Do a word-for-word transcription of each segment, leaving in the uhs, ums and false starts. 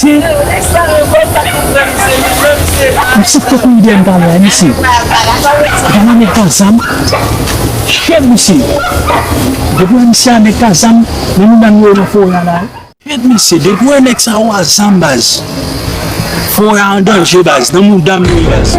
Misye, misye, kot yon ide m pale a, misye. Gade nèg ka zam. Chèf misye. Depi wè misye a nèg ka zam, men nou menm nou nan forè a la. Chèf misye, depi wè nèg sa yo a zam baz. Forè a an danje baz, nan mouda m nou ye baz.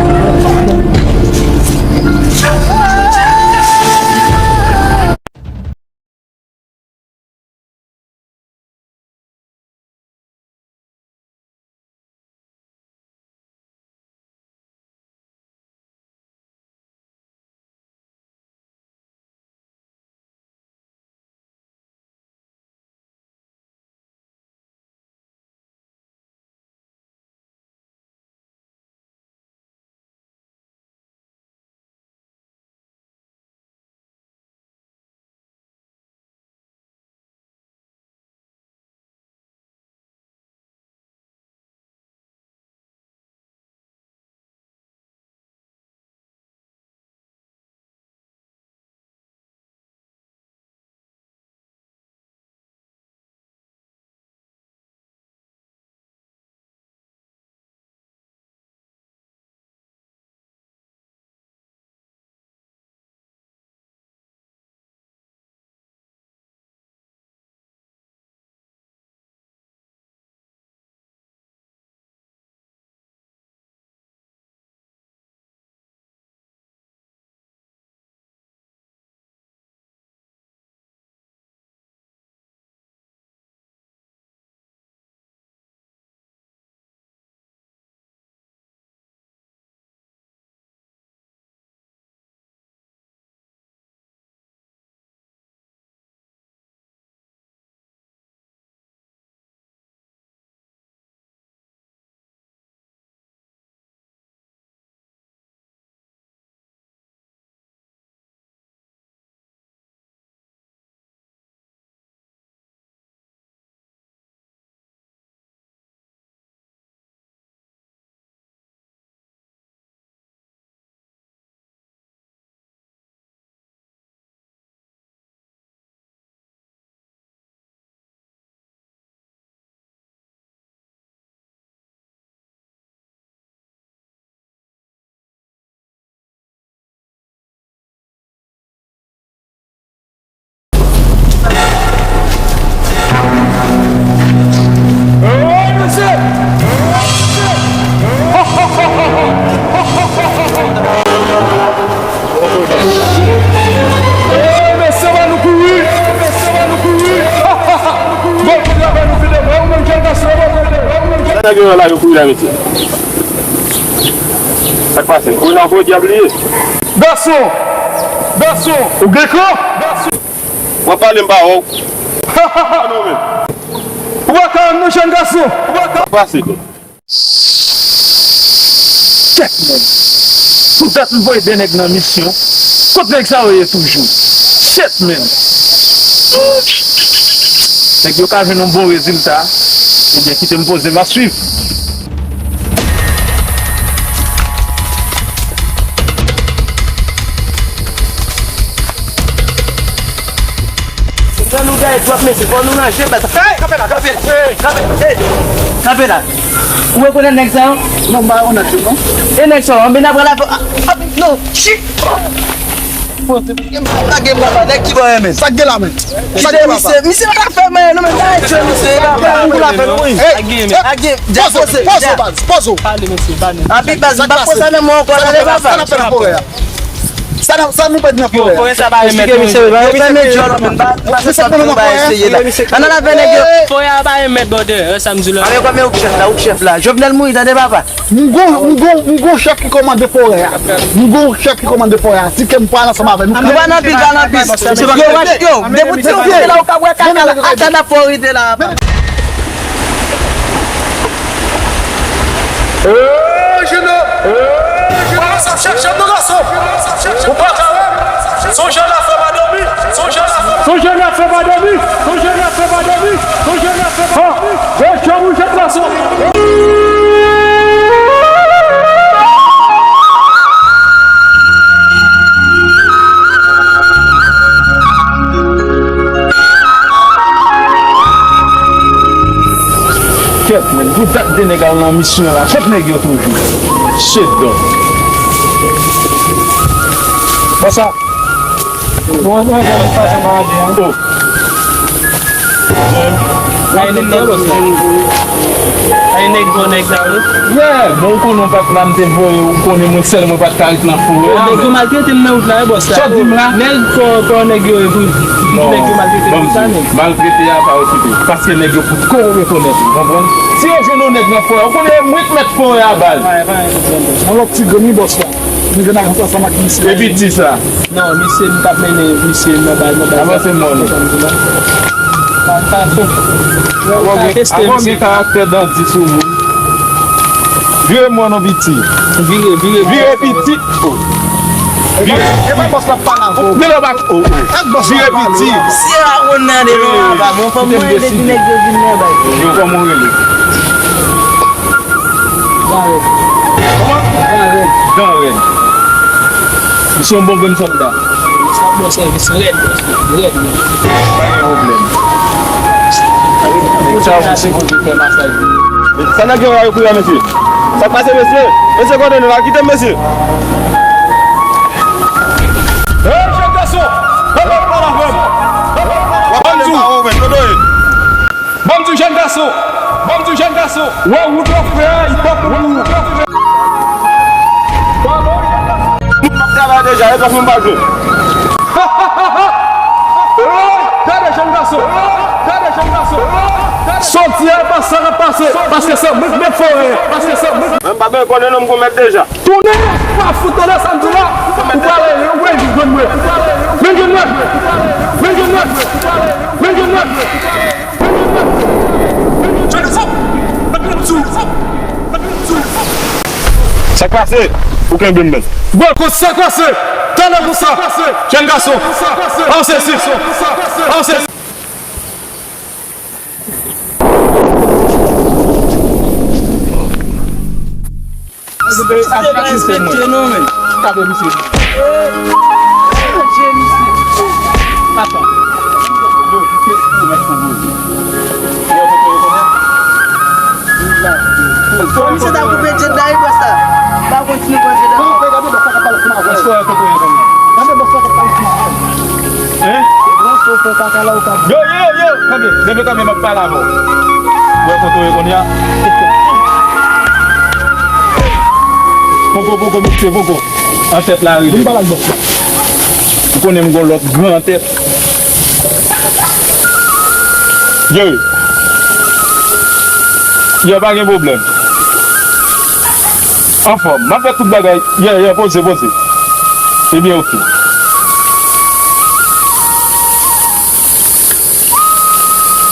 Sa nèg yo nan lari kouri la, mesye? Sa k pase? Kouri nan podyab li ye. Gason! Gason! Ou gen kran? Gason! W ap pale, m pa wè w. Ou pa ka wè m non, jèn gason. Ou pa ka. Pase, tou. Shit, man. Tout dat m voye de nèg nan misyon. Kot nèg sa yo ye toujou? Shit, man. Nèg yo ka jwenn yon bon rezilta. Ebyen, kite m poze, m ap swiv. Fò nou gaye twòp, mesye, fò nou ranje bèt. Hey, kanpe la, kanpe la. Hey, kanpe, hey, kanpe la. Ou rekonèt nèg sa yo? Non, m pa rekonèt yo, non. E nèg sa yo, anben n ap pral avè, a, a, non, shit. Lage m la, nèg ki bò, men. Sa k gen la, men? Sa k gen la, misye, misye pa ka fè m anyen, non, men. Misye pa ka fè m anyen. Hey, hey, poze, poze, baz, poze. Abi, baz, m pa pran sa nan men w ankò, tande, papa. Sa n ap fè nan forè a? Sa n ap, sa nou pèdi nan forè a? Forè sa pa remet. Yo fèmen djòl, men pa, pa se sa pou bay eseye la. Ann al avè nèg yo. Forè a pa remet, brother, e sa m di la. Anben kòman ou k chèf la, ou k chèf la. Jovenel mouri, tande, papa. M gon, m gon, m gon chèf ki kòmande forè a. M gon chèf ki kòmande forè a. Si ke m pral ansanm avè nou. Nou pa nan pil, pa nan pil. Yo, yo, depi w ti yon kote la, ou ka wè kaka la, kaka nan forè la. Ee, jeno! Ee, jeno! Sa chèf, chèf de gason! Ou pa ka wè? Sonje la fè pa dòmi! Sonje la fè pa dòmi! Sonje la fè pa dòmi! Sonje la fè pa dòmi! Sonje la fè pa dòmi! Bon, e chan ou jèn gason! Kèt, men, bout dat Nan misyon la, kot nèg yo toujou? Shit, dog. Bòs la. Bon, bon, bon, sa, sa, sa, sa. Oh. Ay, nèg nan, bòs la. Ay, nèg, bon, nèg sa, wi. Yeah, bon, ou konnen w pa t la, m te voye, ou konnen mwen sèl, mwen pa t ka ret nan forè a. Nèg yo maltrete m nan wout la, wi, bòs la. Sa w di m la? Nèg, kò, kò, nèg yo, wi. Non, nèg yo maltrete m sa, non. Maltrete a pa okipe. Paske nèg yo potko rekonèt ou, konprann? Si yo jwenn yon nèg nan forè, ou konnen mwen k mèt forè a, baz. Yon lòt ti grenn, wi, bòs la. Nou gen ajan ansanm ak misye. E piti sa. Non, misye, m t ap mennen misye nan bay, nan bay. Avanse, mòn. Sa, sa, sa. Avan gen, avan gen karaktè dandi sou moun. Vire mòn, non, piti. Vire, vire. Vire piti. Vire. E pa bòs la pale avè w. Men lè w pa, oh, oh. Vire piti. Si a wonn nan de non, a pa bon, fò mwen rele ti nèg yo vin nan bay. Yo, kòman w rele? Darèd. Kòman? Darèd. Darèd. Misye yon bon grenn sòlda. Misye ap ba w sèvis rèd, rèd. Pa gen pwoblèm. Nèg sa yo sipoze fè masaj li. Sa nèg yo la yo kouri a, mesye? Sa k pase, mesye? Mesye, kote nou la? Kite m, mesye. Hey, jèn gason! Hey, pale avè m! Banm di w! Banm di w, jèn gason! Banm di w, jèn gason! Wè wout ou frè, hip hop ou. Moun ap travay deja, e pa fè m pa jwe. Hey, gade jèn gason! Gade jèn gason! Soti a, pa sa k ap pase, paske se mwen k mèt forè, paske se mwen. Menm pa bezwen konnen non m gon mèt deja. Tounen, pa fout tande sa m di la. Ou pale, ou pale jis jwenn mwen. Men jwenn mwen. Men jwenn mwen. Men jwenn mwen. Sa k pase? Ou kenbe m men. Bon, kon sa k pase? Tande konsa. Jèn gason. Avanse isit. Avanse isit. Gade misye. Atan. Misye ta koupe djed la, wi, bòs la. Pa kontinye pran djed la. Gade bòs la k ap pale ansanm avè w. Gade bòs la k ap pale ansanm avè w. Hein? Yo, yo, yo, yo, tande, leve kanpe, m ap pale avè w. Wè kote w ye kounye a? Poko, poko, mesye, poko. An tèt la rive. Vin pale ak bòs la. Ou konnen m gon lòt gran an tèt. Yo. Yo, pa gen pwoblèm. Anfòm, m ap fè tout bagay. Yo, yo, poze, poze. Ebyen, oke.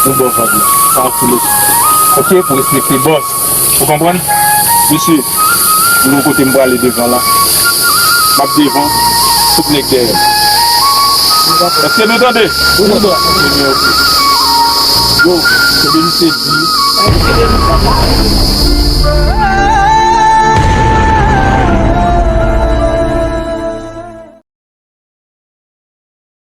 Nou bò vag la. Pa anfile. Oke, pou respekte bòs. Ou konprann? Mesye, nou kote m prale devan la. M ap devan, tout nèg dèyè. Èske nou tande? Wi, bò. Ebyen, oke. Yo, kenbe misye di.